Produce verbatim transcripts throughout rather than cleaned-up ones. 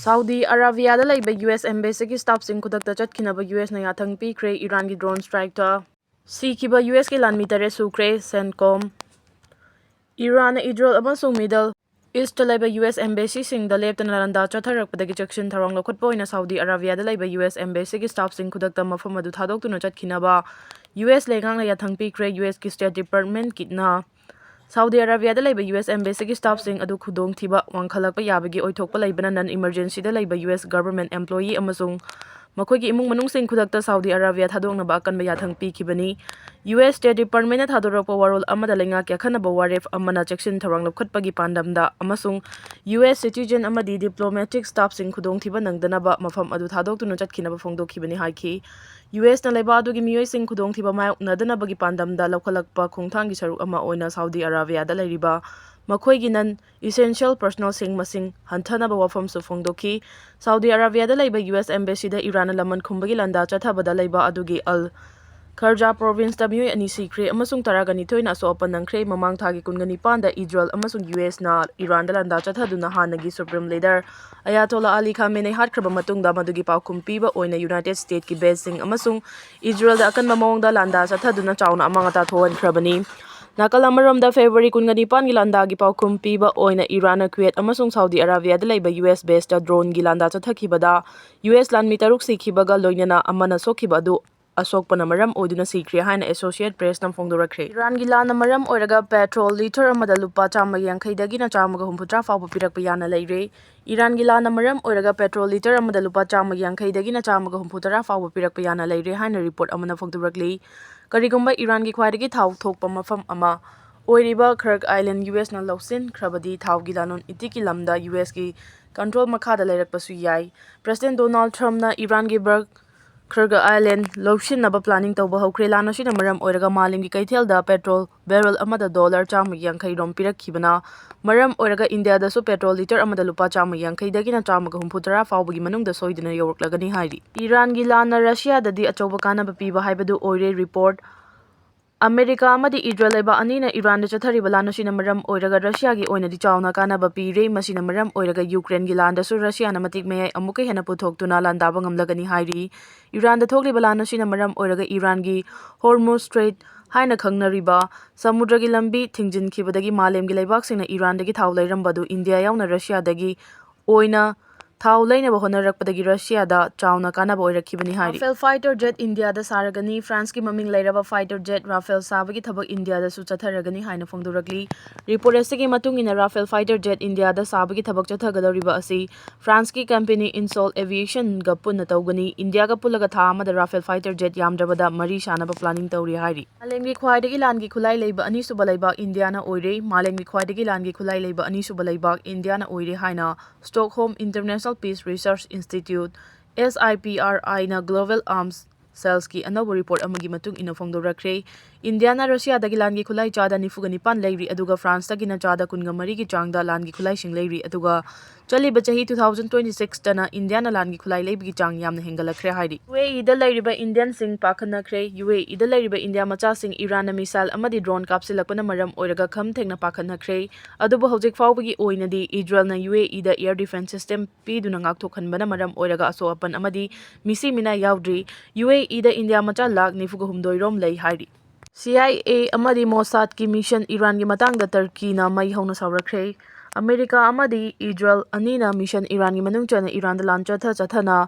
Saudi ꯑꯔꯥꯕꯤꯌꯥꯗ ꯂꯩꯕ U S ꯑꯦꯝꯕꯦꯁꯤꯒꯤ ꯁ꯭ꯇꯥꯐꯁꯤꯡ ꯈꯨꯗꯛꯇ ꯆꯠꯈꯤꯅꯕ U ꯑꯦꯁꯅ ꯌꯥꯊꯪ ꯄꯤꯈ꯭ꯔꯦ꯫ ꯏꯔꯥꯟꯒꯤ ꯗ꯭ꯔꯣꯟ ꯁ꯭ꯇ꯭ꯔꯥꯏꯛꯇ ꯁꯤꯈꯤꯕ ꯌꯨ ꯑꯦꯁꯀꯤ ꯂꯥꯟꯃꯤ ꯇꯔꯦꯠ ꯁꯨꯈ꯭ꯔꯦ꯫ ꯁꯦꯟꯀꯣꯝ꯫ ꯏꯔꯥꯟꯅ ꯏꯖꯔꯦꯜ ꯑꯃꯁꯨꯡ ꯃꯤꯗꯜ ꯏꯁꯇ ꯂꯩꯕ ꯌꯨ ꯑꯦꯁ ꯑꯦꯝꯕꯦꯁꯤꯁꯤꯡꯗ ꯂꯦꯞꯇꯅ ꯂꯥꯟꯗꯥ ꯆꯠꯊꯔꯛꯄꯗꯒꯤ ꯆꯦꯛꯁꯤꯟ ꯊꯧꯔꯥꯡ ꯂꯧꯈꯠꯄ ꯑꯣꯏꯅ ꯁꯥꯎꯗꯤ ꯑꯔꯥꯕꯤꯌꯥꯗ ꯂꯩꯕ ꯌꯨ ꯑꯦꯁ ꯑꯦꯝꯕꯦꯁꯤꯒꯤ ꯁ꯭ꯇꯥꯐꯁꯤꯡ ꯈꯨꯗꯛꯇ ꯃꯐꯝ ꯑꯗꯨ ꯊꯥꯗꯣꯛꯇꯨꯅ ꯆꯠꯈꯤꯅꯕ ꯌꯨ ꯑꯦꯁ ꯂꯩꯉꯥꯛꯅ ꯌꯥꯊꯪ ꯄꯤꯈ꯭ꯔꯦ꯫ ꯌꯨ ꯑꯦꯁꯀꯤ ꯁ꯭ꯇꯦꯠ ꯗꯤꯄꯥꯔꯠꯃꯦꯟꯠꯀꯤꯅ ꯁꯥꯎꯗꯤ ꯑꯔꯥꯕꯤꯌꯥꯗ ꯂꯩꯕ ꯌꯨ ꯑꯦꯁ ꯑꯦꯝꯕꯦꯁꯤꯒꯤ ꯁ꯭ꯇꯥꯐꯁꯤꯡ ꯑꯗꯨ ꯈꯨꯗꯣꯡꯊꯤꯕ ꯋꯥꯡꯈꯠꯂꯛꯄ ꯌꯥꯕꯒꯤ ꯑꯣꯏꯊꯣꯛꯄ ꯂꯩꯕꯅ ꯅꯟ ꯏꯃꯔꯖꯦꯟꯁꯤꯗ ꯂꯩꯕ ꯌꯨ ꯑꯦꯁ ꯒꯚꯔꯟꯃꯦꯟꯠ ꯑꯦꯝꯄ꯭ꯂꯣꯌꯤ ꯑꯃꯁꯨꯡ ꯃꯈꯣꯏꯒꯤ ꯏꯃꯨꯡ ꯃꯅꯨꯡꯁꯤꯡ ꯈꯨꯗꯛꯇ ꯁꯥꯎꯗꯤ ꯑꯔꯥꯕꯤꯌꯥ ꯊꯥꯗꯣꯛꯅꯕ ꯑꯀꯟꯕ ꯌꯥꯊꯪ ꯄꯤꯈꯤꯕꯅꯤ꯫ ꯌꯨ ꯑꯦꯁ ꯁ꯭ꯇꯦꯠ ꯗꯤꯄꯥꯔꯠꯃꯦꯟꯠꯅ ꯊꯥꯗꯣꯔꯛꯄ ꯋꯥꯔꯣꯜ ꯑꯃꯗ ꯂꯩꯉꯥꯛꯀꯤ ꯑꯈꯟꯅꯕ ꯋꯥꯔꯦꯞ ꯑꯃꯅ ꯆꯦꯛꯁꯤꯟ ꯊꯧꯔꯥꯡ ꯂꯧꯈꯠꯄꯒꯤ ꯄꯥꯟꯗꯝꯗ ꯑꯃꯁꯨꯡ ꯌꯨ ꯑꯦꯁ ꯁꯤꯇꯤꯖꯦꯟ ꯑꯃꯗꯤ ꯗꯤꯄ꯭ꯂꯣꯃꯦꯇꯤꯛ ꯁ꯭ꯇꯥꯐꯁꯤꯡ ꯈꯨꯗꯣꯡꯊꯤꯕ ꯅꯪꯗꯅꯕ ꯃꯐꯝ ꯑꯗꯨ ꯊꯥꯗꯣꯛꯇꯨꯅ ꯆꯠꯈꯤꯅꯕ ꯐꯣꯡꯗꯣꯛꯈꯤꯕꯅꯤ ꯍꯥꯏꯈꯤ꯫ ꯌꯨ ꯑꯦꯁꯅ ꯂꯩꯕꯥꯛ ꯑꯗꯨꯒꯤ ꯃꯤꯑꯣꯏꯁꯤꯡ ꯈꯨꯗꯣꯡꯊꯤꯕ ꯃꯥꯌꯣꯛꯅꯗꯅꯕꯒꯤ ꯄꯥꯟꯗꯝꯗ ꯂꯧꯈꯠꯂꯛꯄ ꯈꯣꯡꯊꯥꯡꯒꯤ ꯁꯔꯨꯛ ꯑꯃ ꯑꯣꯏꯅ ꯁꯥꯎꯗꯤ ꯑꯔꯥꯕꯤꯌꯥꯗ ꯂꯩꯔꯤꯕ ꯃꯈꯣꯏꯒꯤ ꯅꯟ ꯏꯁꯦꯟꯁꯤꯌꯦꯜ ꯄꯔꯁꯣꯅꯦꯜꯁꯤꯡ ꯃꯁꯤꯡ ꯍꯟꯊꯅꯕ ꯋꯥꯐꯝꯁꯨ ꯐꯣꯡꯗꯣꯛꯈꯤ꯫ ꯁꯥꯎꯗꯤ ꯑꯔꯥꯕꯤꯌꯥꯗ ꯂꯩꯕ ꯌꯨ ꯑꯦꯁ ꯑꯦꯝꯕꯦꯁꯤꯗ ꯏꯔꯥꯟꯅ ꯂꯃꯟ ꯈꯨꯝꯕꯒꯤ ꯂꯥꯟꯗꯥ ꯆꯠꯊꯕꯗ ꯂꯩꯕ ꯑꯗꯨꯒꯤ ꯑꯜ ꯈꯔꯖꯥ ꯄ꯭ꯔꯣꯚꯤꯟꯁꯇ ꯃꯤꯑꯣꯏ ꯑꯅꯤ ꯁꯤꯈ꯭ꯔꯦ ꯑꯃꯁꯨꯡ ꯇꯔꯥꯒ ꯅꯤꯊꯣꯏꯅ ꯑꯁꯣꯛ ꯑꯄꯟ ꯅꯪꯈ꯭ꯔꯦ꯫ ꯃꯃꯥꯡ ꯊꯥꯒꯤ ꯀꯨꯟꯒ ꯅꯤꯄꯥꯟꯗ ꯏꯖꯔꯦꯜ ꯑꯃꯁꯨꯡ ꯌꯨ ꯑꯦꯁꯅ ꯏꯔꯥꯟꯗ ꯂꯥꯟꯗꯥ ꯆꯠꯊꯗꯨꯅ ꯍꯥꯟꯅꯒꯤ ꯁꯨꯄ꯭ꯔꯤꯝ ꯂꯤꯗꯔ ꯑꯌꯥꯇꯣꯂꯥ ꯑꯂꯤ ꯈꯥꯃꯦꯅꯦ ꯍꯥꯠꯈ꯭ꯔꯕ ꯃꯇꯨꯡꯗ ꯃꯗꯨꯒꯤ ꯄꯥꯎꯈꯨꯝ ꯄꯤꯕ ꯑꯣꯏꯅ ꯌꯨꯅꯥꯏꯇꯦꯗ ꯁ꯭ꯇꯦꯠꯀꯤ ꯕꯦꯖꯁꯤꯡ ꯑꯃꯁꯨꯡ ꯏꯖꯔꯦꯜꯗ ꯑꯀꯟꯕ ꯃꯑꯣꯡꯗ ꯂꯥꯟꯗꯥ ꯆꯠꯊꯗꯨꯅ ꯆꯥꯎꯅ ꯑꯃꯥꯡ ꯑꯇꯥ ꯊꯣꯛꯍꯟꯈ꯭ꯔꯕꯅꯤ꯫ ꯅꯥꯀꯜ ꯑꯃꯔꯣꯝꯗ, ꯐꯦꯕ꯭ꯔꯨꯋꯥꯔꯤ ꯀꯨꯟꯒ ꯅꯤꯄꯥꯟꯒꯤ ꯂꯥꯟꯗꯥꯒꯤ ꯄꯥꯎꯈꯨꯝ ꯄꯤꯕ ꯑꯣꯏꯅ ꯏꯔꯥꯟꯅ ꯀꯨꯋꯦꯠ ꯑꯃꯁꯨꯡ ꯁꯥꯎꯗꯤ ꯑꯔꯥꯕꯤꯌꯥꯗ ꯂꯩꯕ ꯌꯨ ꯑꯦꯁ ꯕꯦꯖꯇ ꯗ꯭ꯔꯣꯟꯒꯤ ꯂꯥꯟꯗꯥ ꯆꯠꯊꯈꯤꯕꯗ ꯌꯨ ꯑꯦꯁ ꯂꯥꯟꯃꯤ ꯇꯔꯨꯛ ꯁꯤꯈꯤꯕꯒ ꯂꯣꯏꯅꯅ ꯑꯃꯅ ꯁꯣꯛꯈꯤꯕ ꯑꯗꯨ ꯑꯁꯣꯛꯄꯅ ꯃꯔꯝ ꯑꯣꯏꯗꯨꯅ ꯁꯤꯈ꯭ꯔꯦ ꯍꯥꯏꯅ ꯑꯦꯁꯣꯁꯤꯌꯦꯠ ꯄ꯭ꯔꯦꯁꯅ ꯐꯣꯡꯗꯣꯔꯛꯈ꯭ꯔꯦ꯫ ꯏꯔꯥꯟꯒꯤ ꯂꯥꯟꯅ ꯃꯔꯝ ꯑꯣꯏꯔꯒ ꯄꯦꯇ꯭ꯔꯣꯜ ꯂꯤꯇꯔ ꯑꯃꯗ ꯂꯨꯄꯥ ꯆꯥꯝꯃ ꯌꯥꯡꯈꯩꯗꯒꯤꯅ ꯆꯥꯝꯃꯒ ꯍꯨꯝꯐꯨꯇꯔꯥ ꯐꯥꯎꯕ ꯄꯤꯔꯛꯄ ꯌꯥꯅ ꯂꯩꯔꯦ꯫ ꯏꯔꯥꯟꯒꯤ ꯂꯥꯟꯅ ꯃꯔꯝ ꯑꯣꯏꯔꯒ ꯄꯦꯇ꯭ꯔꯣꯜ ꯂꯤꯇꯔ ꯑꯃꯗ ꯂꯨꯄꯥ ꯆꯥꯝꯃ ꯌꯥꯡꯈꯩꯗꯒꯤꯅ ꯆꯥꯝꯃꯒ ꯍꯨꯝꯐꯨꯇꯔꯥ ꯐꯥꯎꯕ ꯄꯤꯔꯛꯄ ꯌꯥꯅ ꯂꯩꯔꯦ ꯍꯥꯏꯅ ꯔꯤꯄꯣꯔꯠ ꯑꯃꯅ ꯐꯣꯡꯗꯣꯔꯛꯂꯤ꯫ ꯀꯔꯤꯒꯨꯝꯕ ꯏꯔꯥꯟꯒꯤ ꯈ꯭ꯋꯥꯏꯗꯒꯤ ꯊꯥꯎ ꯊꯣꯛꯄ ꯃꯐꯝ ꯑꯃ ꯑꯣꯏꯔꯤꯕ ꯈꯔꯒ ꯑꯥꯏꯂꯦꯟ ꯌꯨ ꯑꯦꯁꯅ ꯂꯧꯁꯤꯟꯈ꯭ꯔꯕꯗꯤ ꯊꯥꯎꯒꯤ ꯂꯂꯣꯟ ꯏꯇꯤꯛꯀꯤ ꯂꯝꯗ ꯌꯨ ꯑꯦꯁꯀꯤ ꯀꯟꯇ꯭ꯔꯣꯜ ꯃꯈꯥꯗ ꯂꯩꯔꯛꯄꯁꯨ ꯌꯥꯏ꯫ ꯄ꯭ꯔꯦꯁꯤꯗꯦꯟꯠ ꯗꯣꯅꯥꯜꯗ ꯇ꯭ꯔꯝꯞꯅ ꯏꯔꯥꯟꯒꯤ ꯕꯔꯛ ꯈꯔꯒ ꯑꯥꯏꯂꯦꯟ ꯂꯧꯁꯤꯟꯅꯕ ꯄ꯭ꯂꯥꯅꯤꯡ ꯇꯧꯕ ꯍꯧꯈ꯭ꯔꯦ꯫ ꯂꯥꯟ ꯑꯁꯤꯅ ꯃꯔꯝ ꯑꯣꯏꯔꯒ ꯃꯥꯂꯦꯝꯒꯤ ꯀꯩꯊꯦꯜꯗ ꯄꯦꯇ꯭ꯔꯣꯜ ꯕꯦꯔꯦꯜ ꯑꯃꯗ ꯗꯣꯂꯔ ꯆꯥꯝꯃ ꯌꯥꯡꯈꯩ ꯔꯣꯝ ꯄꯤꯔꯛꯈꯤꯕꯅ ꯃꯔꯝ ꯑꯣꯏꯔꯒ ꯏꯟꯗꯤꯌꯥꯗꯁꯨ ꯄꯦꯇ꯭ꯔꯣꯜ ꯂꯤꯇꯔ ꯑꯃꯗ ꯂꯨꯄꯥ ꯆꯥꯝꯃ ꯌꯥꯡꯈꯩꯗꯒꯤꯅ ꯆꯥꯝꯃꯒ ꯍꯨꯝꯐꯨꯇꯔꯥ ꯐꯥꯎꯕꯒꯤ ꯃꯅꯨꯡꯗ ꯁꯣꯏꯗꯅ ꯌꯧꯔꯛꯂꯒꯅꯤ ꯍꯥꯏꯔꯤ꯫ ꯏꯔꯥꯟꯒꯤ ꯂꯥꯟꯅ ꯔꯁꯤꯌꯥꯗꯗꯤ ꯑꯆꯧꯕ ꯀꯥꯟꯅꯕ ꯄꯤꯕ ꯍꯥꯏꯕꯗꯨ ꯑꯣꯏꯔꯦ꯫ ꯔꯤꯄꯣꯔꯠ ꯑꯃꯦꯔꯤꯀꯥ ꯑꯃꯗꯤ ꯏꯖꯔꯦꯜ ꯂꯩꯕꯥꯛ ꯑꯅꯤꯅ ꯏꯔꯥꯟꯗ ꯆꯠꯊꯔꯤꯕ ꯂꯥꯟ ꯑꯁꯤꯅ ꯃꯔꯝ ꯑꯣꯏꯔꯒ ꯔꯁꯤꯌꯥꯒꯤ ꯑꯣꯏꯅꯗꯤ ꯆꯥꯎꯅ ꯀꯥꯟꯅꯕ ꯄꯤꯔꯦ꯫ ꯃꯁꯤꯅ ꯃꯔꯝ ꯑꯣꯏꯔꯒ ꯌꯨꯀ꯭ꯔꯦꯟꯒꯤ ꯂꯥꯟꯗꯁꯨ ꯔꯁꯤꯌꯥꯅ ꯃꯇꯤꯛ ꯃꯌꯥꯏ ꯑꯃꯨꯛꯀ ꯍꯦꯟꯅ ꯄꯨꯊꯣꯛꯇꯨꯅ ꯂꯥꯟꯗꯥꯕ ꯉꯝꯂꯒꯅꯤ ꯍꯥꯏꯔꯤ꯫ ꯏꯔꯥꯟꯗ ꯊꯣꯛꯂꯤꯕ ꯂꯥꯟ ꯑꯁꯤꯅ ꯃꯔꯝ ꯑꯣꯏꯔꯒ ꯏꯔꯥꯟꯒꯤ ꯍꯣꯔꯃꯨꯖ ꯁ꯭ꯇ꯭ꯔꯦꯠ ꯍꯥꯏꯅ ꯈꯪꯅꯔꯤꯕ ꯁꯃꯨꯗ꯭ꯔꯒꯤ ꯂꯝꯕꯤ ꯊꯤꯡꯖꯤꯟꯈꯤꯕꯗꯒꯤ ꯃꯥꯂꯦꯝꯒꯤ ꯂꯩꯕꯥꯛꯁꯤꯡꯅ ꯏꯔꯥꯟꯗꯒꯤ ꯊꯥꯎ ꯂꯩꯔꯝꯕꯗꯨ ꯏꯟꯗꯤꯌꯥ ꯌꯥꯎꯅ ꯔꯁꯤꯌꯥꯗꯒꯤ ꯑꯣꯏꯅ ꯊꯥꯎ ꯂꯩꯅꯕ ꯍꯣꯠꯅꯔꯛꯄꯗꯒꯤ ꯔꯁꯤꯌꯥꯗ ꯆꯥꯎꯅ ꯀꯥꯟꯅꯕ ꯑꯣꯏꯔꯛꯈꯤꯕꯅꯤ ꯍꯥꯏꯔꯤ꯫ ꯔꯥꯐꯦꯜ ꯐꯥꯏꯇꯔ ꯖꯦꯠ ꯏꯟꯗꯤꯌꯥꯗ ꯁꯥꯔꯒꯅꯤ꯫ ꯐ꯭ꯔꯥꯟꯁꯀꯤ ꯃꯃꯤꯡ ꯂꯩꯔꯕ ꯐꯥꯏꯇꯔ ꯖꯦꯠ ꯔꯥꯐꯦꯜ ꯁꯥꯕꯒꯤ ꯊꯕꯛ ꯏꯟꯗꯤꯌꯥꯗꯁꯨ ꯆꯠꯊꯔꯒꯅꯤ ꯍꯥꯏꯅ ꯐꯣꯡꯗꯣꯔꯛꯂꯤ꯫ ꯔꯤꯄꯣꯔꯠ ꯑꯁꯤꯒꯤ ꯃꯇꯨꯡ ꯏꯟꯅ ꯔꯥꯐꯦꯜ ꯐꯥꯏꯇꯔ ꯖꯦꯠ ꯏꯟꯗꯤꯌꯥꯗ ꯁꯥꯕꯒꯤ ꯊꯕꯛ ꯆꯠꯊꯒꯗꯧꯔꯤꯕ ꯑꯁꯤ ꯐ꯭ꯔꯥꯟꯁꯀꯤ ꯀꯝꯄꯦꯅꯤ ꯏꯟꯁꯣꯜ ꯑꯦꯚꯤꯌꯦꯁꯟꯒ ꯄꯨꯟꯅ ꯇꯧꯒꯅꯤ꯫ ꯏꯟꯗꯤꯌꯥꯒ ꯄꯨꯜꯂꯒ ꯊꯥ ꯑꯃꯗ ꯔꯥꯐꯦꯜ ꯐꯥꯏꯇꯔ ꯖꯦꯠ ꯌꯥꯝꯗ꯭ꯔꯕꯗ ꯃꯔꯤ ꯁꯥꯅꯕ ꯄ꯭ꯂꯥꯅꯤꯡ ꯇꯧꯔꯤ ꯍꯥꯏꯔꯤ꯫ ꯃꯥꯂꯦꯝꯒꯤ ꯈ꯭ꯋꯥꯏꯗꯒꯤ ꯂꯥꯟꯒꯤ ꯈꯨꯠꯂꯥꯏ ꯂꯩꯕ ꯑꯅꯤꯁꯨꯕ ꯂꯩꯕꯥꯛ ꯏꯟꯗꯤꯌꯥꯅ ꯑꯣꯏꯔꯦ꯫ ꯃꯥꯂꯦꯝꯒꯤ ꯈ꯭ꯋꯥꯏꯗꯒꯤ ꯂꯥꯟꯒꯤ ꯈꯨꯠꯂꯥꯏ ꯂꯩꯕ ꯑꯅꯤꯁꯨꯕ ꯂꯩꯕꯥꯛ ꯏꯟꯗꯤꯌꯥꯅ ꯑꯣꯏꯔꯦ ꯍꯥꯏꯅ Stockholm international peace research institute, S I P R I, ꯅ ꯒ꯭ꯂꯣꯕꯦꯜ ꯑꯥꯔꯝꯁ ꯁꯦꯜꯁꯀꯤ ꯑꯅꯧꯕ ꯔꯤꯄꯣꯔꯠ ꯑꯃꯒꯤ ꯃꯇꯨꯡ ꯏꯟꯅ ꯐꯣꯡꯗꯣꯔꯛꯈ꯭ꯔꯦ꯫ ꯏꯟꯗꯤꯌꯥꯅ ꯔꯁꯤꯌꯥꯗꯒꯤ ꯂꯥꯟꯒꯤ ꯈꯨꯠꯂꯥꯏ ꯆꯥꯗ ꯅꯤꯐꯨꯒ ꯅꯤꯄꯥꯟ ꯂꯩꯔꯤ, ꯑꯗꯨꯒ ꯐ꯭ꯔꯥꯟꯁꯇꯒꯤꯅ ꯆꯥꯗ ꯀꯨꯟꯒ ꯃꯔꯤꯒꯤ ꯆꯥꯡꯗ ꯂꯥꯟꯒꯤ ꯈꯨꯠꯂꯥꯏꯁꯤꯡ ꯂꯩꯔꯤ, ꯑꯗꯨꯒ ꯆꯠꯂꯤꯕ ꯆꯍꯤ two thousand twenty six ꯇꯅ ꯏꯟꯗꯤꯌꯥꯅ ꯂꯥꯟꯒꯤ ꯈꯨꯠꯂꯥꯏ ꯂꯩꯕꯒꯤ ꯆꯥꯡ ꯌꯥꯝꯅ ꯍꯦꯟꯒꯠꯂꯛꯈ꯭ꯔꯦ ꯍꯥꯏꯔꯤ꯫ UAE ꯗ ꯂꯩꯔꯤꯕ ꯏꯟꯗꯤꯌꯟꯁꯤꯡ ꯄꯥꯈꯠꯅꯈ꯭ꯔꯦ꯫ UAE ꯗ ꯂꯩꯔꯤꯕ ꯏꯟꯗꯤꯌꯥ ꯃꯆꯥꯁꯤꯡ ꯏꯔꯥꯟꯅ ꯃꯤꯁꯥꯏꯜ ꯑꯃꯗꯤ ꯗ꯭ꯔꯣꯟ ꯀꯥꯞꯁꯤꯜꯂꯛꯄꯅ ꯃꯔꯝ ꯑꯣꯏꯔꯒ ꯈꯝ ꯊꯦꯡꯅ ꯄꯥꯈꯠꯅꯈ꯭ꯔꯦ꯫ ꯑꯗꯨꯕꯨ ꯍꯧꯖꯤꯛ ꯐꯥꯎꯕꯒꯤ ꯑꯣꯏꯅꯗꯤ ꯏꯖꯔꯦꯜꯅ UAE ꯗ air defence system ꯄꯤꯗꯨꯅ ꯉꯥꯛꯊꯣꯛꯍꯟꯕꯅ ꯃꯔꯝ ꯑꯣꯏꯔꯒ ꯑꯁꯣꯛ ꯑꯄꯟ ꯑꯃꯗꯤ ꯃꯤꯁꯤ ꯃꯤꯅꯥ ꯌꯥꯎꯗ꯭ꯔꯤ꯫ UAE ꯗ ꯏꯟꯗꯤꯌꯥ ꯃꯆꯥ ꯂꯥꯈ ꯅꯤꯐꯨꯒ ꯍꯨꯝꯗꯣꯏ ꯔꯣꯝ ꯂꯩ ꯍꯥꯏꯔꯤ꯫ CIA ꯑꯃꯗꯤ ꯃꯣꯁꯥꯗꯀꯤ ꯃꯤꯁꯟ ꯏꯔꯥꯟꯒꯤ ꯃꯇꯥꯡꯗ ꯇꯔꯀꯤꯅ ꯃꯩ ꯍꯧꯅ ꯁꯥꯎꯔꯛꯈ꯭ꯔꯦ꯫ ꯑꯃꯦꯔꯤꯀꯥ ꯑꯃꯗꯤ ꯏꯖꯔꯦꯜ ꯑꯅꯤꯅ ꯃꯤꯁꯟ ꯏꯔꯥꯟꯒꯤ ꯃꯅꯨꯡ ꯆꯟꯅ ꯏꯔꯥꯟꯗ ꯂꯥꯟ ꯆꯠꯊ ꯆꯠꯊꯅ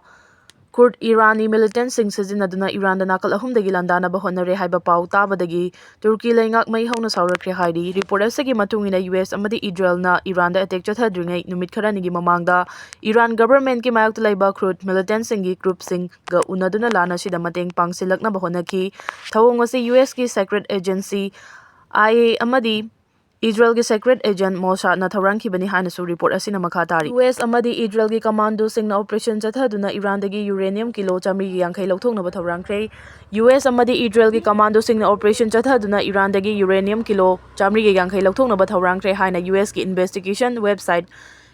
ꯀꯨꯔꯗ ꯏꯔꯥꯅꯤ ꯃꯤꯂꯤꯇꯦꯟꯠꯁꯤꯡ ꯁꯤꯖꯤꯟꯅꯗꯨꯅ ꯏꯔꯥꯟꯗ ꯅꯥꯀꯜ ꯑꯍꯨꯝꯗꯒꯤ ꯂꯥꯟꯗꯥꯅꯕ ꯍꯣꯠꯅꯔꯦ ꯍꯥꯏꯕ ꯄꯥꯎ ꯇꯥꯕꯗꯒꯤ ꯇꯨꯔꯀꯤ ꯂꯩꯉꯥꯛ ꯃꯩ ꯍꯧꯅ ꯁꯥꯎꯔꯛꯈ꯭ꯔꯦ ꯍꯥꯏꯔꯤ꯫ ꯔꯤꯄꯣꯔꯠ ꯑꯁꯤꯒꯤ ꯃꯇꯨꯡ ꯏꯟꯅ US ꯑꯃꯗꯤ ꯏꯖꯔꯦꯜꯅ ꯏꯔꯥꯟꯗ ꯑꯦꯇꯦꯛ ꯆꯠꯊꯗ꯭ꯔꯤꯉꯩ ꯅꯨꯃꯤꯠ ꯈꯔꯅꯤꯒꯤ ꯃꯃꯥꯡꯗ ꯏꯔꯥꯟ ꯒꯚꯔꯟꯃꯦꯟꯠꯀꯤ ꯃꯥꯌꯣꯛꯇ ꯂꯩꯕ ꯀꯨꯔꯗ ꯃꯤꯂꯤꯇꯦꯟꯠꯁꯤꯡꯒꯤ ꯒ꯭ꯔꯨꯞꯁꯤꯡꯒ ꯎꯅꯗꯨꯅ ꯂꯥꯟ ꯑꯁꯤꯗ ꯃꯇꯦꯡ ꯄꯥꯡꯁꯤꯜꯂꯛꯅꯕ ꯍꯣꯠꯅꯈꯤ꯫ ꯊꯧꯑꯣꯡ ꯑꯁꯤ USꯀꯤ ꯁꯦꯀ꯭ꯔꯦꯠ ꯑꯦꯖꯦꯟꯁꯤ, IA, ꯑꯃꯗꯤ ꯏꯖꯔꯦꯜꯒꯤ ꯁꯦꯀ꯭ꯔꯦꯠ ꯑꯦꯖꯦꯟꯠ ꯃꯣꯁꯥꯗꯅ ꯊꯧꯔꯥꯡꯈꯤꯕꯅꯤ ꯍꯥꯏꯅꯁꯨ ꯔꯤꯄꯣꯔꯠ ꯑꯁꯤꯅ ꯃꯈꯥ ꯇꯥꯔꯤ꯫ US ꯑꯃꯗꯤ ꯏꯖꯔꯦꯜꯒꯤ ꯀꯃꯥꯟꯗꯣꯁꯤꯡꯅ ꯑꯣꯄꯔꯦꯁꯟ ꯆꯠꯊꯗꯨꯅ ꯏꯔꯥꯟꯗꯒꯤ ꯌꯨꯔꯦꯅꯤꯌꯝ ꯀꯤꯂꯣ ꯆꯥꯃꯔꯤꯒ ꯌꯥꯡꯈꯩ ꯂꯧꯊꯣꯛꯅꯕ ꯊꯧꯔꯥꯡꯈ꯭ꯔꯦ꯫ US ꯑꯃꯗꯤ ꯏꯖꯔꯦꯜꯒꯤ ꯀꯃꯥꯟꯗꯣꯁꯤꯡꯅ ꯑꯣꯄꯔꯦꯁꯟ ꯆꯠꯊꯗꯨꯅ ꯏꯔꯥꯟꯗꯒꯤ ꯌꯨꯔꯦꯅꯤꯌꯝ ꯀꯤꯂꯣ ꯆꯥꯃꯔꯤꯒ ꯌꯥꯡꯈꯩ ꯂꯧꯊꯣꯛꯅꯕ ꯊꯧꯔꯥꯡꯈ꯭ꯔꯦ ꯍꯥꯏꯅ USꯀꯤ ꯏꯟꯚꯦꯁꯇꯤꯒꯦꯁꯟ ꯋꯦꯕꯁꯥꯏꯠ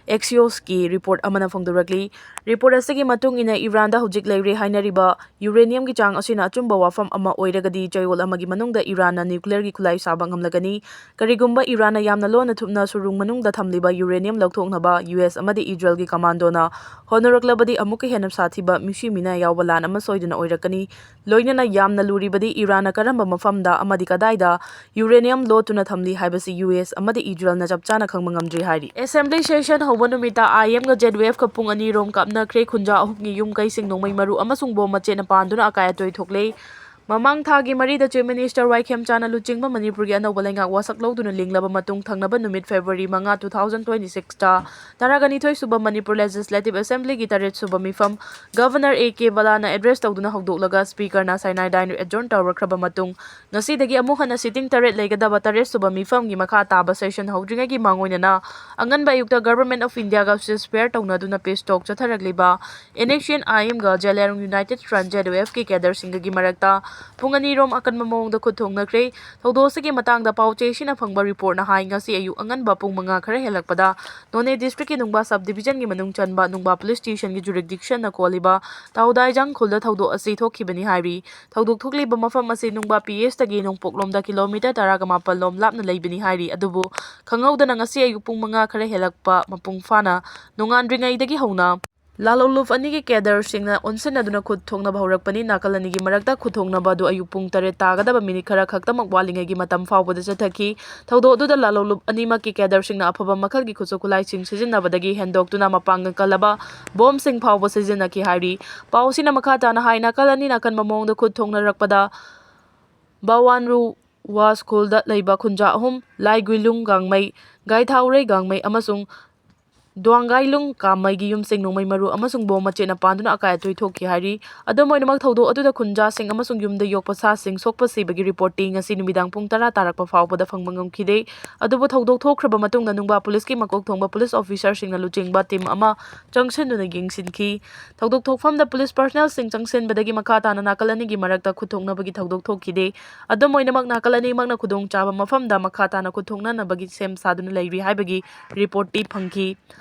Axiosꯀꯤ report ꯑꯃꯅ ꯐꯣꯡꯗꯣꯔꯛꯂꯤ꯫ Report ꯑꯁꯤꯒꯤ ꯃꯇꯨꯡ ꯏꯟꯅ, ꯏꯔꯥꯟꯗ ꯍꯧꯖꯤꯛ ꯂꯩꯔꯦ ꯍꯥꯏꯅꯔꯤꯕ uraniumꯒꯤ ꯆꯥꯡ ꯑꯁꯤꯅ ꯑꯆꯨꯝꯕ ꯋꯥꯐꯝ ꯑꯃ ꯑꯣꯏꯔꯒꯗꯤ, ꯆꯌꯣꯜ ꯑꯃꯒꯤ ꯃꯅꯨꯡꯗ ꯏꯔꯥꯟꯅ nuclearꯒꯤ ꯈꯨꯠꯂꯥꯏ ꯁꯥꯕ ꯉꯝꯂꯒꯅꯤ꯫ ꯀꯔꯤꯒꯨꯝꯕ ꯏꯔꯥꯟꯅ ꯌꯥꯝꯅ ꯂꯣꯟꯅ ꯊꯨꯞꯅ ꯁꯨꯔꯨꯡ ꯃꯅꯨꯡꯗ ꯊꯝꯂꯤꯕ uranium ꯂꯧꯊꯣꯛꯅꯕ U S ꯑꯃꯗꯤ ꯏꯖꯔꯦꯜꯒꯤ commandoꯅ ꯍꯣꯠꯅꯔꯛꯂꯕꯗꯤ, ꯑꯃꯨꯛꯀ ꯍꯦꯟꯅ ꯁꯥꯊꯤꯕ ꯃꯤꯁꯤ ꯃꯤꯅꯥ ꯌꯥꯎꯕ ꯂꯥꯟ ꯑꯃ ꯁꯣꯏꯗꯅ ꯑꯣꯏꯔꯛꯀꯅꯤ꯫ ꯂꯣꯏꯅꯅ ꯌꯥꯝꯅ ꯂꯨꯔꯤꯕꯗꯤ ꯏꯔꯥꯟꯅ ꯀꯔꯝꯕ ꯃꯐꯝꯗ ꯑꯃꯗꯤ ꯀꯗꯥꯏꯗ uranium ꯂꯣꯠꯇꯨꯅ ꯊꯝꯂꯤ ꯍꯥꯏꯕꯁꯤ U S ꯑꯃꯗꯤ ꯏꯖꯔꯦꯜꯅ ꯆꯞ ꯆꯥꯅ ꯈꯪꯕ ꯉꯝꯗ꯭ꯔꯤ ꯍꯥꯏꯔꯤ꯫ Assembly session ꯍꯧꯕ ꯅꯨꯃꯤꯠꯇ I M ꯒ Z W F ꯀ ꯄꯨꯡ ꯑꯅꯤ ꯔꯣꯝ ꯀꯥꯞꯅꯈ꯭ꯔꯦ꯫ ꯈꯨꯟꯖꯥ ꯑꯍꯨꯝꯒꯤ ꯌꯨꯝ ꯀꯩꯁꯤꯡ ꯅꯣꯡꯃꯩ ꯃꯔꯨ ꯑꯃꯁꯨꯡ ꯕꯣꯝ ꯃꯆꯦꯠꯅ ꯄꯥꯟꯗꯨꯅ ꯑꯀꯥꯏ ꯑꯇꯣꯏ ꯊꯣꯛꯂꯦ꯫ ꯃꯃꯥꯡ ꯊꯥꯒꯤ ꯃꯔꯤꯗ Chief Minister ꯋꯥꯏꯈꯦꯝꯆꯥꯅ ꯂꯨꯆꯤꯡꯕ ꯃꯅꯤꯄꯨꯔꯒꯤ ꯑꯅꯧꯕ ꯂꯩꯉꯥꯛ ꯋꯥꯁꯛ ꯂꯧꯗꯨꯅ ꯂꯤꯡꯂꯕ ꯃꯇꯨꯡ, ꯊꯪꯅꯕ ꯅꯨꯃꯤꯠ February ꯃꯉꯥ, two thousand twenty-six ꯇ ꯇꯔꯥꯒ ꯅꯤꯊꯣꯏ ꯁꯨꯕ ꯃꯅꯤꯄꯨꯔ Legislative Assembly ꯒꯤ ꯇꯔꯦꯠ ꯁꯨꯕ ꯃꯤꯐꯝ Governor A K ꯕꯂꯥꯅ address ꯇꯧꯗꯨꯅ ꯍꯧꯗꯣꯛꯂꯒ, Speaker ꯅ cyanide adjourn ꯇꯧꯔꯛꯈ꯭ꯔꯕ ꯃꯇꯨꯡ, ꯉꯁꯤꯗꯒꯤ ꯑꯃꯨꯛ ꯍꯟꯅ sitting ꯇꯔꯦꯠ ꯂꯩꯒꯗꯕ ꯇꯔꯦꯠ ꯁꯨꯕ ꯃꯤꯐꯝꯒꯤ ꯃꯈꯥ ꯇꯥꯕ session ꯍꯧꯗ꯭ꯔꯤꯉꯩꯒꯤ ꯃꯥꯡꯑꯣꯏꯅꯅ, ꯑꯉꯟꯕ ꯑꯌꯨꯛꯇ Government of India ꯒ ceasefire ꯇꯧꯅꯗꯨꯅ peace talk ꯆꯠꯊꯔꯛꯂꯤꯕ N S C N I M ꯒ Zeliangrong United Front, Z W F ꯀꯤ cadre ꯁꯤꯡꯒꯒꯤ ꯃꯔꯛꯇ ꯄꯨꯡ ꯑꯅꯤ ꯔꯣꯝ ꯑꯀꯟꯕ ꯃꯑꯣꯡꯗ ꯈꯨꯠ ꯊꯣꯛꯅꯈ꯭ꯔꯦ꯫ ꯊꯧꯗꯣꯛ ꯑꯁꯤꯒꯤ ꯃꯇꯥꯡꯗ ꯄꯥꯎ ꯆꯦꯁꯤꯅ ꯐꯪꯕ report ꯅ ꯍꯥꯏ, ꯉꯁꯤ ꯑꯌꯨꯛ ꯑꯉꯟꯕ ꯄꯨꯡ ꯃꯉꯥ ꯈꯔ ꯍꯦꯜꯂꯛꯄꯗ ꯅꯣꯅꯦ district ꯀꯤ ꯅꯨꯡꯕꯥ sub division ꯒꯤ ꯃꯅꯨꯡ ꯆꯟꯕ ꯅꯨꯡꯕꯥ police station ꯒꯤ jurisdiction ꯅ ꯀꯣꯜꯂꯤꯕ ꯇꯥꯎꯗꯥꯏꯖꯥꯡ ꯈꯨꯜꯗ ꯊꯧꯗꯣꯛ ꯑꯁꯤ ꯊꯣꯛꯈꯤꯕꯅꯤ ꯍꯥꯏꯔꯤ꯫ ꯊꯧꯗꯣꯛ ꯊꯣꯛꯂꯤꯕ ꯃꯐꯝ ꯑꯁꯤ ꯅꯨꯡꯕꯥ P S ꯇꯒꯤ ꯅꯣꯡꯄꯣꯛꯂꯣꯝꯗ kilometre ꯇꯔꯥꯒ ꯃꯥꯄꯜ ꯂꯣꯝ ꯂꯥꯞꯅ ꯂꯩꯕꯅꯤ ꯍꯥꯏꯔꯤ꯫ ꯑꯗꯨꯕꯨ ꯈꯪꯍꯧꯗꯅ ꯉꯁꯤ ꯑꯌꯨꯛ ꯄꯨꯡ ꯃꯉꯥ ꯈꯔ ꯍꯦꯜꯂꯛꯄ ꯃꯄꯨꯡ ꯐꯥꯅ ꯅꯣꯡꯉꯥꯟꯗ꯭ꯔꯤꯉꯩꯗꯒꯤ ꯍꯧꯅ ꯂꯥꯂꯣꯂꯨꯞ ꯑꯅꯤꯒꯤ cadre ꯁꯤꯡꯅ ꯑꯣꯟꯁꯤꯟꯅꯗꯨꯅ ꯈꯨꯠ ꯊꯣꯛꯅꯕ ꯍꯧꯔꯛꯄꯅꯤ꯫ ꯅꯥꯀꯜ ꯑꯅꯤꯒꯤ ꯃꯔꯛꯇ ꯈꯨꯠ ꯊꯣꯛꯅꯕ ꯑꯗꯨ ꯑꯌꯨꯛ ꯄꯨꯡ ꯇꯔꯦꯠ ꯇꯥꯒꯗꯕ minute ꯈꯔ ꯈꯛꯇꯃꯛ ꯋꯥꯠꯂꯤꯉꯩꯒꯤ ꯃꯇꯝ ꯐꯥꯎꯕꯗ ꯆꯠꯊꯈꯤ꯫ ꯊꯧꯗꯣꯛ ꯑꯗꯨꯗ ꯂꯥꯂꯣꯂꯨꯞ ꯑꯅꯤꯃꯛꯀꯤ cadre ꯁꯤꯡꯅ ꯑꯐꯕ ꯃꯈꯜꯒꯤ ꯈꯨꯠꯁꯨ ꯈꯨꯠꯂꯥꯏꯁꯤꯡ ꯁꯤꯖꯤꯟꯅꯕꯗꯒꯤ ꯍꯦꯟꯗꯣꯛꯇꯨꯅ ꯃꯄꯥꯡꯒꯜ ꯀꯜꯂꯕ ꯕꯣꯝꯁꯤꯡ ꯐꯥꯎꯕ ꯁꯤꯖꯤꯟꯅꯈꯤ ꯍꯥꯏꯔꯤ꯫ ꯄꯥꯎ ꯑꯁꯤꯅ ꯃꯈꯥ ꯇꯥꯅ ꯍꯥꯏ, ꯅꯥꯀꯜ ꯑꯅꯤꯅ ꯑꯀꯟꯕ ꯃꯑꯣꯡꯗ ꯈꯨꯠ ꯊꯣꯛꯅꯔꯛꯄꯗ ꯕꯋꯥꯟꯔꯨ ꯋꯥ ꯁ꯭ꯀꯨꯜꯗ ꯂꯩꯕ ꯈꯨꯟꯖꯥ ꯑꯍꯨꯝ, ꯂꯥꯏꯒꯨꯏꯂꯨꯡ ꯒꯥꯡꯃꯩ, ꯒꯥꯏꯊꯥꯎꯔꯩ ꯒꯥꯡꯃꯩ ꯑꯃꯁꯨꯡ ꯗ꯭ꯋꯥꯡꯒꯥꯏꯂꯨꯡ ꯀꯥꯃꯩꯒꯤ ꯌꯨꯝꯁꯤꯡ ꯅꯣꯡꯃꯩ ꯃꯔꯨ ꯑꯃꯁꯨꯡ ꯕꯣꯝ ꯃꯆꯦꯠꯅ ꯄꯥꯟꯗꯨꯅ ꯑꯀꯥꯏ ꯑꯇꯣꯏ ꯊꯣꯛꯈꯤ ꯍꯥꯏꯔꯤ꯫ ꯑꯗꯨꯝ ꯑꯣꯏꯅꯃꯛ, ꯊꯧꯗꯣꯛ ꯑꯗꯨꯗ ꯈꯨꯟꯖꯥꯁꯤꯡ ꯑꯃꯁꯨꯡ ꯌꯨꯝꯗ ꯌꯣꯛꯄ ꯁꯥꯁꯤꯡ ꯁꯣꯛꯄ ꯁꯤꯕꯒꯤ report ꯇꯤ ꯉꯁꯤ ꯅꯨꯃꯤꯗꯥꯡ ꯄꯨꯡ ꯇꯔꯥ ꯇꯥꯔꯛꯄ ꯐꯥꯎꯕꯗ ꯐꯪꯕ ꯉꯝꯈꯤꯗꯦ꯫ ꯑꯗꯨꯕꯨ ꯊꯧꯗꯣꯛ ꯊꯣꯛꯈ꯭ꯔꯕ ꯃꯇꯨꯡꯗ ꯅꯨꯡꯕꯥ police ꯀꯤ ꯃꯀꯣꯛ ꯊꯣꯡꯕ police officer ꯁꯤꯡꯅ ꯂꯨꯆꯤꯡꯕ team ꯑꯃ ꯆꯪꯁꯤꯟꯗꯨꯅ ꯌꯦꯡꯁꯤꯟꯈꯤ꯫ ꯊꯧꯗꯣꯛ ꯊꯣꯛꯐꯝꯗ police personnel ꯁꯤꯡ ꯆꯪꯁꯤꯟꯕꯗꯒꯤ ꯃꯈꯥ ꯇꯥꯅ ꯅꯥꯀꯜ ꯑꯅꯤꯒꯤ ꯃꯔꯛꯇ ꯈꯨꯠ ꯊꯣꯛꯅꯕꯒꯤ ꯊꯧꯗꯣꯛ ꯊꯣꯛꯈꯤꯗꯦ꯫ ꯑꯗꯨꯝ ꯑꯣꯏꯅꯃꯛ, ꯅꯥꯀꯜ ꯑꯅꯤꯃꯛꯅ ꯈꯨꯗꯣꯡꯆꯥꯕ ꯃꯐꯝꯗ ꯃꯈꯥ ꯇꯥꯅ ꯈꯨꯠ ꯊꯣꯛꯅꯅꯕꯒꯤ ꯁꯦꯝ ꯁꯥꯗꯨꯅ ꯂꯩꯔꯤ ꯍꯥꯏꯕꯒꯤ report ꯇꯤ ꯐꯪꯈꯤ꯫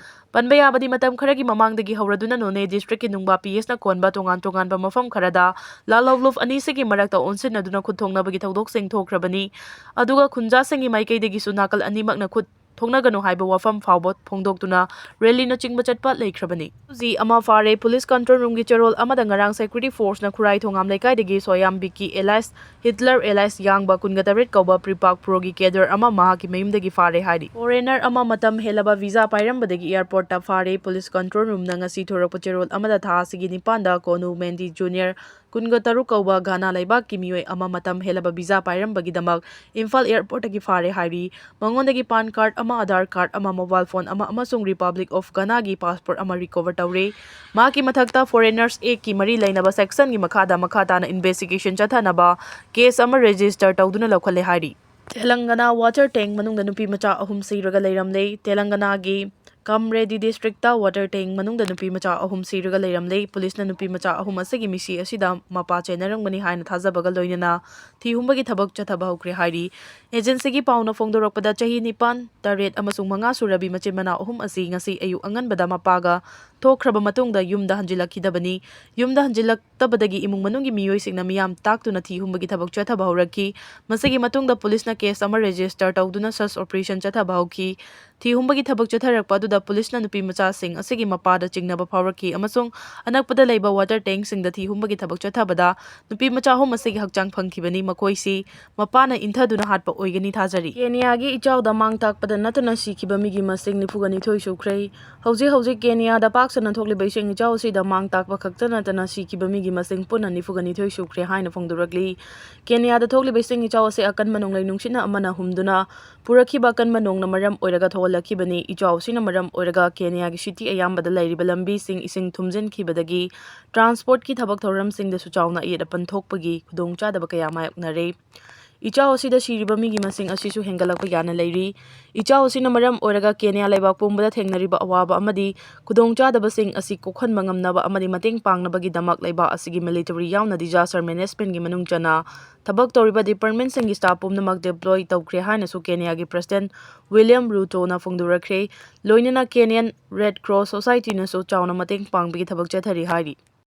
ꯄꯟꯕ ꯌꯥꯕꯗꯤ, ꯃꯇꯝ ꯈꯔꯒꯤ ꯃꯃꯥꯡꯗꯒꯤ ꯍꯧꯔꯗꯨꯅ ꯅꯣꯅꯦ district ꯀꯤ ꯅꯨꯡꯕꯥ P S ꯅ ꯀꯣꯟꯕ ꯇꯣꯉꯥꯟ ꯇꯣꯉꯥꯟꯕ ꯃꯐꯝ ꯈꯔꯗ ꯂꯥꯜꯍꯧꯂꯨꯞ ꯑꯅꯤꯁꯤꯒꯤ ꯃꯔꯛꯇ ꯑꯣꯟꯁꯤꯟꯅꯗꯨꯅ ꯈꯨꯠ ꯊꯣꯛꯅꯕꯒꯤ ꯊꯧꯗꯣꯛꯁꯤꯡ ꯊꯣꯛꯈ꯭ꯔꯕꯅꯤ꯫ ꯑꯗꯨꯒ ꯈꯨꯟꯖꯥꯁꯤꯡꯒꯤ ꯃꯥꯏꯀꯩꯗꯒꯤꯁꯨ ꯅꯥꯀꯜ ꯑꯅꯤꯃꯛꯅ ꯈꯨꯠ ꯊꯣꯛꯅꯒꯅꯨ ꯍꯥꯏꯕ ꯋꯥꯐꯝ ꯐꯥꯎꯕ ꯐꯣꯡꯗꯣꯛꯇꯨꯅ rally ꯅꯆꯤꯡꯕ ꯆꯠꯄ ꯂꯩꯈ꯭ꯔꯕꯅꯤ꯫ ꯍꯧꯖꯤꯛ ꯑꯃ ꯐꯥꯔꯦ꯫ Police control room ꯒꯤ ꯆꯦꯔꯣꯜ ꯑꯃꯗ ꯉꯔꯥꯡ security force ꯅ ꯈꯨꯔꯥꯏ ꯊꯣꯉꯥꯝ ꯂꯩꯀꯥꯏꯗꯒꯤ ꯁꯣꯌꯥꯝ ꯕꯤꯀꯤ alias ꯍꯤꯠꯂꯔ alias ꯌꯥꯡꯕ ꯀꯨꯟꯒ ꯇꯔꯦꯠ ꯀꯧꯕ ꯄ꯭ꯔꯤꯄꯥꯛ ꯄ꯭ꯔꯣꯒꯤ cadre ꯑꯃ ꯃꯍꯥꯛꯀꯤ ꯃꯌꯨꯝꯗꯒꯤ ꯐꯥꯔꯦ ꯍꯥꯏꯔꯤ꯫ Foreigner ꯑꯃ ꯃꯇꯝ ꯍꯦꯜꯂꯕ visa ꯄꯥꯏꯔꯝꯕꯗꯒꯤ airport ꯇ ꯐꯥꯔꯦ꯫ Police control room ꯅ ꯉꯁꯤ ꯊꯣꯔꯛꯄ ꯆꯦꯔꯣꯜ ꯑꯃꯗ ꯊꯥ ꯑꯁꯤꯒꯤ ꯅꯤꯄꯥꯟꯗ ꯀꯣꯅꯨ ꯃꯦꯟꯗꯤ ꯖꯨꯅꯤꯌꯔ ꯀꯨꯟꯒ ꯇꯔꯨꯛ ꯀꯧꯕ ꯘꯥꯅꯥ ꯂꯩꯕꯥꯛꯀꯤ ꯃꯤꯑꯣꯏ ꯑꯃ ꯃꯇꯝ ꯍꯦꯜꯂꯕ visa ꯄꯥꯏꯔꯝꯕꯒꯤꯗꯃꯛ ꯏꯝꯐꯥꯜ airport ꯇꯒꯤ ꯐꯥꯔꯦ ꯍꯥꯏꯔꯤ꯫ ꯃꯉꯣꯟꯗꯒꯤ PAN card ꯑꯃ, Aadhaar card ꯑꯃ, mobile phone ꯑꯃ ꯑꯃꯁꯨꯡ Republic of Ghana ꯒꯤ passport ꯑꯃ recover ꯇꯧꯔꯦ꯫ ꯃꯍꯥꯛꯀꯤ ꯃꯊꯛꯇ Foreigners Act ꯀꯤ ꯃꯔꯤ ꯂꯩꯅꯕ section ꯒꯤ ꯃꯈꯥꯗ ꯃꯈꯥ ꯇꯥꯅ investigation ꯆꯠꯊꯅꯕ case ꯑꯃ register ꯇꯧꯗꯨꯅ ꯂꯧꯈꯠꯂꯦ ꯍꯥꯏꯔꯤ꯫ ꯇꯦꯂꯪꯒꯅꯥ water tank ꯃꯅꯨꯡꯗ ꯅꯨꯄꯤ ꯃꯆꯥ ꯑꯍꯨꯝ ꯁꯤꯔꯒ ꯂꯩꯔꯝꯂꯦ꯫ ꯇꯦꯂꯪꯒꯅꯥꯒꯤ ꯀꯝꯔꯦꯗꯤ district ꯇ water tank ꯃꯅꯨꯡꯗ ꯅꯨꯄꯤ ꯃꯆꯥ ꯑꯍꯨꯝ ꯁꯤꯔꯒ ꯂꯩꯔꯝꯂꯦ꯫ Police ꯅ ꯅꯨꯄꯤ ꯃꯆꯥ ꯑꯍꯨꯝ ꯑꯁꯤꯒꯤ ꯃꯤꯁꯤ ꯑꯁꯤꯗ ꯃꯄꯥ ꯆꯦꯟꯅꯔꯝꯒꯅꯤ ꯍꯥꯏꯅ ꯊꯥꯖꯕꯒ ꯂꯣꯏꯅꯅ ꯊꯤ ꯍꯨꯝꯕꯒꯤ ꯊꯕꯛ ꯆꯠꯊꯕ ꯍꯧꯈ꯭ꯔꯦ ꯍꯥꯏꯔꯤ꯫ Agency ꯒꯤ ꯄꯥꯎꯅ ꯐꯣꯡꯗꯣꯔꯛꯄꯗ, ꯆꯍꯤ ꯅꯤꯄꯥꯟ, ꯇꯔꯦꯠ ꯑꯃꯁꯨꯡ ꯃꯉꯥ ꯁꯨꯔꯕꯤ ꯃꯆꯤꯟ ꯃꯅꯥꯎ ꯑꯍꯨꯝ ꯑꯁꯤ ꯉꯁꯤ ꯑꯌꯨꯛ ꯑꯉꯟꯕꯗ ꯃꯄꯥꯒ ꯊꯣꯛꯈ꯭ꯔꯕ ꯃꯇꯨꯡꯗ ꯌꯨꯝꯗ ꯍꯟꯖꯤꯜꯂꯛꯈꯤꯗꯕꯅꯤ꯫ ꯌꯨꯝꯗ ꯍꯟꯖꯤꯜꯂꯛꯇꯕꯗꯒꯤ ꯏꯃꯨꯡ ꯃꯅꯨꯡꯒꯤ ꯃꯤꯑꯣꯏꯁꯤꯡꯅ ꯃꯤꯌꯥꯝ ꯇꯥꯛꯇꯨꯅ ꯊꯤ ꯍꯨꯝꯕꯒꯤ ꯊꯕꯛ ꯆꯠꯊꯕ ꯍꯧꯔꯛꯈꯤ꯫ ꯃꯁꯤꯒꯤ ꯃꯇꯨꯡꯗ police ꯅ case ꯑꯃ register ꯇꯧꯗꯨꯅ search operation ꯆꯠꯊꯕ ꯍꯧꯈꯤ꯫ ꯊꯤ ꯍꯨꯝꯕꯒꯤ ꯊꯕꯛ ꯆꯠꯊꯔꯛꯄ ꯑꯗꯨꯗ police ꯅ ꯅꯨꯄꯤ ꯃꯆꯥꯁꯤꯡ ꯑꯁꯤꯒꯤ ꯃꯄꯥꯗ ꯆꯤꯡꯅꯕ ꯐꯥꯎꯔꯛꯈꯤ ꯑꯃꯁꯨꯡ ꯑꯅꯛꯄꯗ ꯂꯩꯕ water tank ꯁꯤꯡꯗ ꯊꯤ ꯍꯨꯝꯕꯒꯤ ꯊꯕꯛ ꯆꯠꯊꯕꯗ ꯅꯨꯄꯤ ꯃꯆꯥ ꯑꯍꯨꯝ ꯑꯁꯤꯒꯤ ꯍꯛꯆꯥꯡ ꯐꯪꯈꯤꯕꯅꯤ꯫ ꯃꯈꯣꯏꯁꯤ ꯃꯄꯥꯅ ꯏꯟꯊꯗꯨꯅ ꯍꯥꯠꯄ ꯑꯣꯏꯒꯅꯤ ꯊꯥꯖꯔꯤ꯫ ꯀꯦꯅꯤꯌꯥꯒꯤ ꯏꯆꯥꯎꯗ ꯃꯥꯡ ꯇꯥꯛꯄꯗ ꯅꯠꯇꯅ ꯁꯤꯈꯤꯕ ꯃꯤꯒꯤ ꯃꯁꯤꯡ ꯅꯤꯐꯨꯒ ꯅꯤꯊꯣꯏ ꯁꯨꯈ꯭ꯔꯦ꯫ ꯍꯧꯖꯤꯛ ꯍꯧꯖꯤꯛ ꯀꯦꯅꯤꯌꯥꯗ ꯄꯥꯛ ꯁꯟꯅ ꯊꯣꯛꯂꯤꯕ ꯏꯁꯤꯡ ꯏꯆꯥꯎ ꯑꯁꯤꯗ ꯃꯥꯡ ꯇꯥꯛꯄ ꯈꯛꯇ ꯅꯠꯇꯅ ꯁꯤꯈꯤꯕ ꯃꯤꯒꯤ ꯃꯁꯤꯡ ꯄꯨꯟꯅ ꯅꯤꯐꯨꯒ ꯅꯤꯊꯣꯏ ꯁꯨꯈ꯭ꯔꯦ ꯍꯥꯏꯅ ꯐꯣꯡꯗꯣꯔꯛꯂꯤ꯫ ꯀꯦꯅꯤꯌꯥꯗ ꯊꯣꯛꯂꯤꯕ ꯏꯁꯤꯡ ꯏꯆꯥꯎ ꯑꯁꯤ ꯑꯀꯟꯕ ꯅꯣꯡꯂꯩ ꯅꯨꯡꯁꯤꯠꯅ ꯑꯃꯅ ꯍꯨꯝꯗꯨꯅ ꯄꯨꯔꯛꯈꯤꯕ ꯑꯀꯟꯕ ꯅꯣꯡꯅ ꯃꯔꯝ ꯑꯣꯏꯔꯒ ꯊꯣꯛꯍꯜꯂꯛꯈꯤꯕꯅꯤ꯫ ꯏꯆꯥꯎ ꯑꯁꯤꯅ ꯃꯔꯝ ꯑꯣꯏꯔꯒ ꯀꯦꯅꯤꯌꯥꯒꯤ city ꯑꯌꯥꯝꯕꯗ ꯂꯩꯔꯤꯕ ꯂꯝꯕꯤꯁꯤꯡ ꯏꯁꯤꯡ ꯊꯨꯝꯖꯤꯟꯈꯤꯕꯗꯒꯤ transport ꯀꯤ ꯊꯕꯛ ꯊꯧꯔꯝꯁꯤꯡꯗꯁꯨ ꯆꯥꯎꯅ ꯑꯌꯦꯠ ꯑꯄꯟ ꯊꯣꯛꯄꯒꯤ ꯈꯨꯗꯣꯡꯆꯥꯗꯕ ꯀꯌꯥ ꯃꯥꯌꯣꯛꯅꯔꯦ꯫ ꯏꯆꯥꯎ ꯑꯁꯤꯗ ꯁꯤꯔꯤꯕ ꯃꯤꯒꯤ ꯃꯁꯤꯡ ꯑꯁꯤꯁꯨ ꯍꯦꯟꯒꯠꯂꯛꯄ ꯌꯥꯅ ꯂꯩꯔꯤ꯫ ꯏꯆꯥꯎ ꯑꯁꯤꯅ ꯃꯔꯝ ꯑꯣꯏꯔꯒ ꯀꯦꯅꯤꯌꯥ ꯂꯩꯕꯥꯛ ꯄꯨꯝꯕꯗ ꯊꯦꯡꯅꯔꯤꯕ ꯑꯋꯥꯕ ꯑꯃꯗꯤ ꯈꯨꯗꯣꯡꯆꯥꯗꯕꯁꯤꯡ ꯑꯁꯤ ꯀꯣꯛꯍꯟꯕ ꯉꯝꯅꯕ ꯑꯃꯗꯤ ꯃꯇꯦꯡ ꯄꯥꯡꯅꯕꯒꯤꯗꯃꯛ ꯂꯩꯕꯥꯛ ꯑꯁꯤꯒꯤ ꯃꯤꯂꯤꯇꯔꯤ ꯌꯥꯎꯅ disaster managementꯀꯤ ꯃꯅꯨꯡ ꯆꯟꯅ ꯊꯕꯛ ꯇꯧꯔꯤꯕ departmentꯁꯤꯡꯒꯤ staff ꯄꯨꯝꯅꯃꯛ deploy ꯇꯧꯈ꯭ꯔꯦ ꯍꯥꯏꯅꯁꯨ ꯀꯦꯅꯤꯌꯥꯒꯤ President William Rutoꯅ ꯐꯣꯡꯗꯣꯔꯛꯈ꯭ꯔꯦ꯫ ꯂꯣꯏꯅꯅ Kenyan Red Cross Societyꯅꯁꯨ ꯆꯥꯎꯅ ꯃꯇꯦꯡ ꯄꯥꯡꯕꯒꯤ ꯊꯕꯛ ꯆꯠꯊꯔꯤ ꯍꯥꯏꯔꯤ꯫